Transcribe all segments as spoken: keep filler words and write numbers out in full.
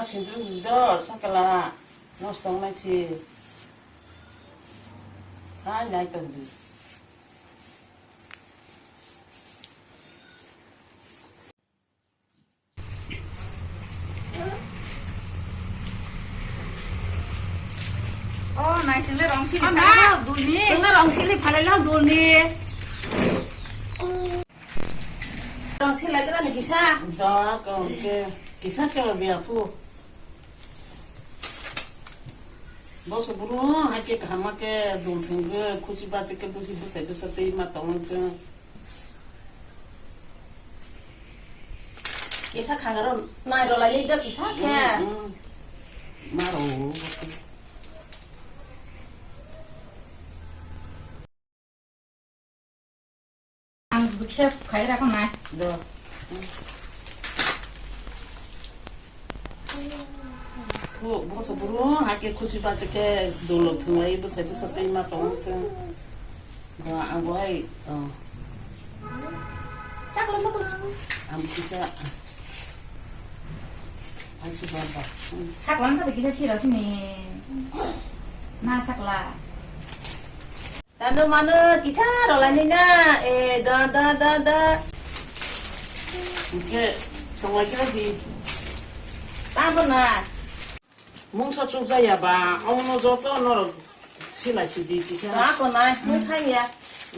Sindru do sakala nosto nai si. Hai nai tong di. Oh, nai sile rong sili phalai lang dulni. Sile rong sili phalai lang dulni. Rong sila kira ni kisa. Da, kau ke kisa ke biar aku. Boso buru, hai ke kaham ke dul thwngwi, khuchi bachi ke busi bwsai bwsa twi ma tongwi khe. Kisa khangaro nai rwlai do kisa khe. Mm, mm. Ma rw. Ang bwkisa khai ra kho nai. Do. Bo, boso buru, hai ke khuchi bachi ke dolo thunglai bwsai bwsa tei ma tong se. Bo, ang bo hai, oh. Chakla, chakla. Ang kisa. Ai si baba. Sakla sa kisa sira sini. Na sakla. Tano mano kisa rwlaini na, e, da, da, da, da. Hingke tonglai kira di. Tamo na. Mungsa chukjaya ba, omono joto norok silai sidi kisa. Ako na, mungsa ya.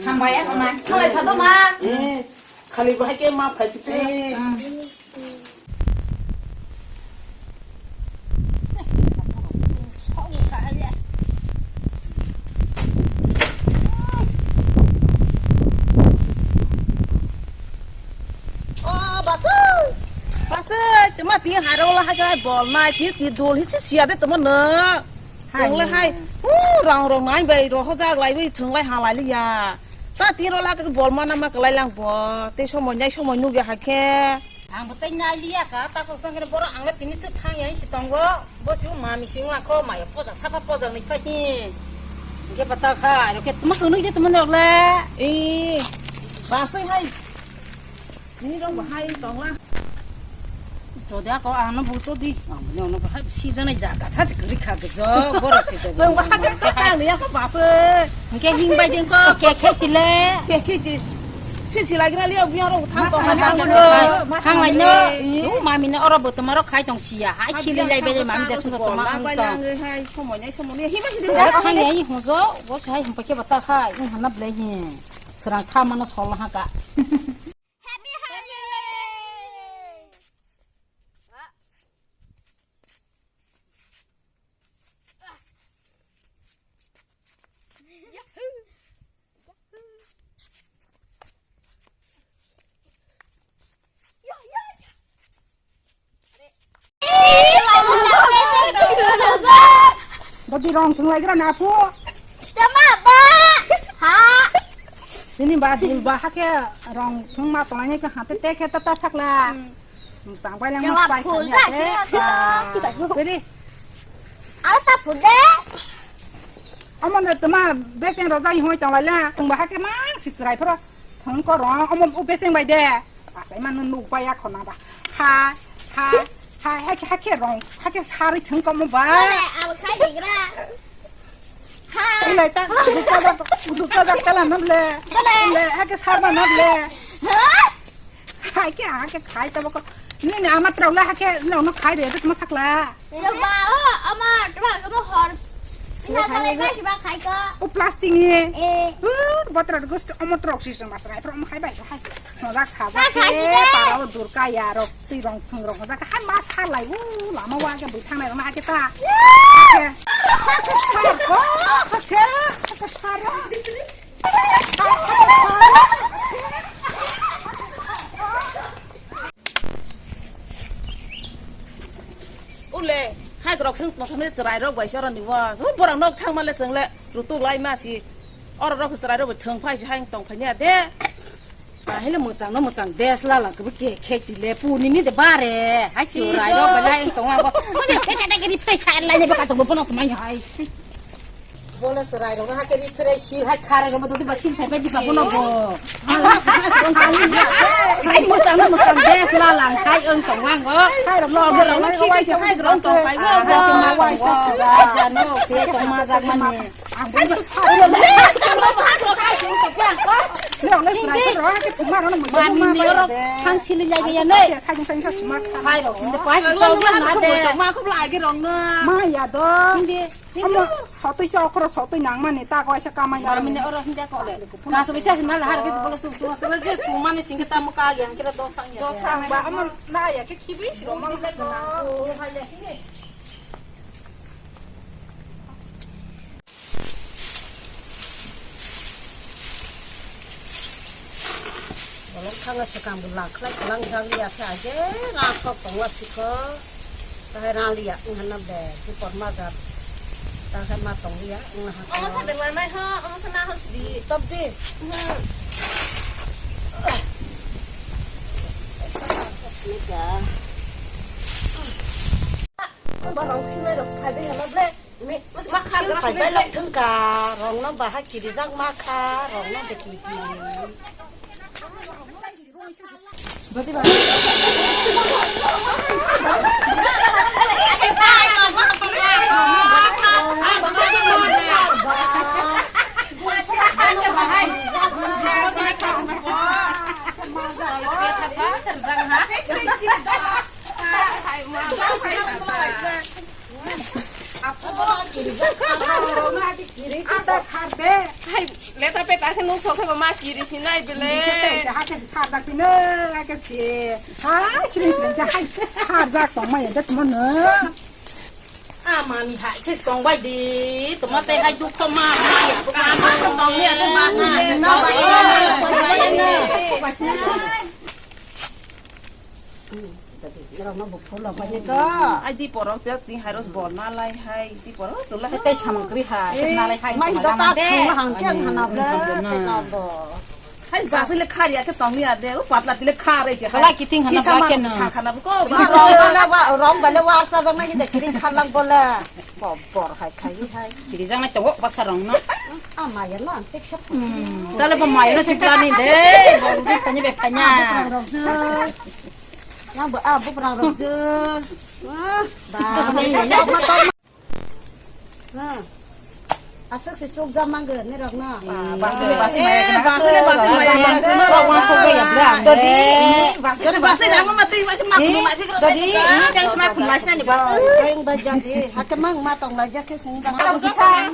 Hambai ako na. Thalai thado na. Eh, khali bahai ke ma phai kite. Eh. O, basu. Basu, tuma ti haro la haja bol nai, ti, ti dol hi si siya de tuma na. Hai. Tong le hai. U, rang rong nai bai ro hojak lai wi thung lai ha lai li ya. Ta ti ro la ke bol mana ma kalai lang bo. Te somo nyai somo nugya ha khe. Ang bo tei nai liya ka, ta kok sang kene borok ang le tini twi thang ya si tongo. Bo si mami sing la kho maya pojak sapa pojak ni phai hi. Ge bata kha, ro ke tuma kunu de tuma nok le. E, ba sai hai. Ni rong ba hai tong la. To da ko ano bu to di. Ang no no ba hai si jana jaga sa si kri kha ge jo, borok si to. Jeng ba ha ta ta ni ya ko ba sai. Hingke hing bai ding ko, ke khe tile. Ke khe ti. Si si lagi rali o biang ro thang to. Ma, ma, ma, ma, ma, ma, thang lai no. Eh. U mami no oro bo tomaro khai tong sia. Hai si lai lai bele mami de sungo toma ang to. Hai somoi nai somoi nai. Hi ma si de. Oro thang ya i hojo, go sai hum pa ke bata khai. Ung hana ble hi. Serang tha mano sol ha ka. Happy holiday. Bodi rong thung lai gra na phu. Tama ba. Ha. Sini ba dul ba ha ke rong thung ma tongnai ke ha te te khe ta ta sakla. Hmm. Musang bai lang. Jawab pai phul khani sa ate. Sini ba. Beri. Ala ta phul de. Omo no tama beseng rok jai hoi tong lai la. Tong ba ha ke mang si srai phro. Thong ko rong omo u beseng bai de. Asai man nuk bai ya khona ba. Ha, ha, ha, ha, ha, ke rong, ha ke sari thung komo ba. Ole, abo khai digra. Ha. Ilai ta, duka jak, duka jak kala nam le. Ole. Ile, ha ke sarma nam le. Ha? Ha ke, ha ke khai ta boko. Ni ni ama trau la ha ke, no, no khai de, ma sakla. Seba, o, ama, tama, kamu hor. Ini apa lagi, Seba, khai ko? O plastic ni. Eh. Uh, botra gosto, omo trok si sama srai, pro omo khai bai, khai. Mojak saja ke, para o durka ya rok, twi rong sung rok, mojak hai ma salai, u lama wa ke bui thangnai rok ma ke ta. Ke. Ke. Ule, hai rok sung tong thangni chwrai rok bai choro ni wa. So borok nok thang ma le sung le rutuk lai ma si. Oro rok chwrai rok bai thung phai si hai tong phai nya de. Ahile mwchang no mwchang des la la kebo ke khe ti le pu ni ni de bare. Hai si chwrai rok bai lai tong la bo. Mane khe khe khe ri phai sa lai ne ba ka tong bo no tong mai hai. Bono chwrai rok no hakhe ri phere si hai khara rok dodi ba sin thai bai di ba bono bo. Hai mo chang mo chang des la lang hai ong tong lang go. Lo ge rok no khi bai hai rok tong pai go. Jano ke tong ma jak mani. Mami ni oro thang sili lai ya nei. Hai rok sinde pai si chau na de. Ma khub lai ge rok no. Ma ya do. Amo sotwi chokro sotwi nangmani ta kaisa kamai na. Mami ni oro hinde ko le. Kaso bisa sina la har ke bolo tu tu. Sumani singke tamo ka yang kira dosang ya. Dosang ba amo na ya ke khibi siro ma ka na. Bolong thangna swkang bo lang khlai kwlang jak liya khe aje rang kok tongma sikho. Tahai rang liya wngna be tupor ma jak. Tahai ma tong liya wngna ha. Omo sa de lanai ho, omo sa na ho sidi. Top di. Hmm. Obo rong simai rok phai bai hama ble. Mi, ma kha gra phai bai lok thung ka, rong no bahai kiri jak ma kha, rong no de kiri kiri. Dodi ba. Hai, leta peta khe nuk sok seba ma kiri sinai bele. Hai, sri sri hai sarjak tongmaya de tongmano. A mami hai khe tongbai di, tongma tei hai dukho ma, ma ya. Tongmaya de ma sinai. Ai di porok te tini hai ros bol na lai hai, di porok ros lai hai. Tei samung kri hai, eh, na lai hai, mai da ta thang hang khe hana bla, tei na bo. Hai basi le khar ya khe tong ya de, u patla tile khar ai se. Kala kiting hana bla khe no. Sa khana ko, ba rong ba le wa sa jang na ki de kiring khar lang bole. Bo bor hai khai hai. Kiri jang na to baksa rong no. A ma ya la tek sap. Tale bo ma ya no chipla ni de, bo ru pa ni be pa nya. Yang bo, ah, buprang rok je. Wah, ba. Aswk se chukjak mangkha nirok no. Basile, basile, maya kena. Basile, basile, maya kena. Rok wan sok ya bla. Dodi, basile, basile, ang mati, basile, mak, mak, mak, mak, dodi, ini thanks mak, mak, mak, mak. Kain bajak, eh, hake mang ma tong lajak ke sini. Aro bisa.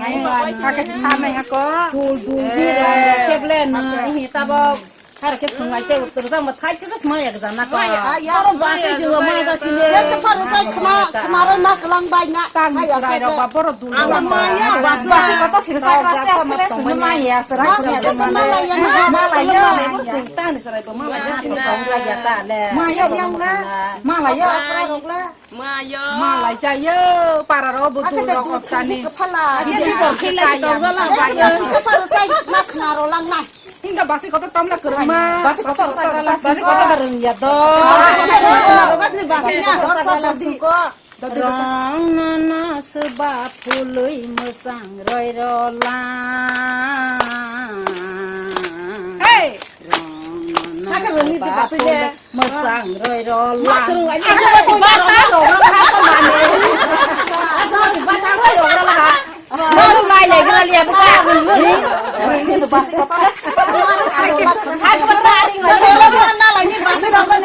Ai, hake sa mai hako. Dul, dul, dul, rong, rong, keble, no, ini tabok. Har khe thung ai tei uttor jang ma thai chis ma yak jana ko. Maya, ah, ya. Oro basi juwa ma ja sile. Ya te pharo sai khma, khma roi ma klang bai na. Tang hai ya rai sai rok ba boro dul. Ang ma ya, basi, basi koto sir sai klas ya, ma tong ma ya, sara ma ya, ma la ya, ma la ya, ma la ya, sing tang ni sarai ba ma la ya, sing tong la ya ta le. Ma ya, yang la, ma la ya, ma la ya. Ma ya. Ma la ya, para ro bu dul rok tani. Phala. Ya, ti kor khila, ti kor gala. Ya, ya, bisa pharo sai ma khna ro lang na. Hinda basi kotor tamla kwrwngma. Basi kotor sakla. Basi kotor kwrwng ya do. Basi, basi, basi, basi, basi. Rong no no swba phului mwsang roi rola. Hey! Rong no no swba phului. Mwsang roi rola. Aswk roi rola ha. Baru lai lai gala liya buka. Basi kotor. Hai kotor aring lai. Basi kotor.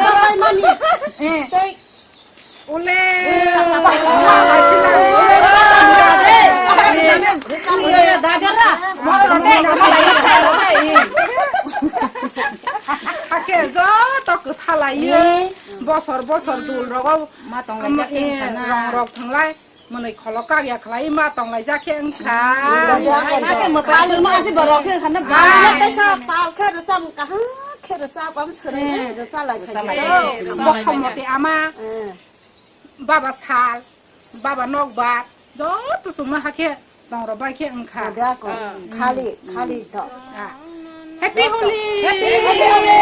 Ole. Ole, dagar na. Hake joto kwthalai. Bosor bosor dul rogo ma tonglai jak khe wngkha na. Rong rok thanglai, mwnwi kholo kak ya khlai ma tonglai jak khe wngkha. Khali ma si borok khe khana ba. Tei sa pal khe rwchap kaham khe rwchap am swrwng khe rwchalai kha. Bo somoti ama. Baba sal, baba nokbar, joto chwngno hakhe tongrok bai khe wngkha. Khali, khali to. Happy Holi! Happy Holi!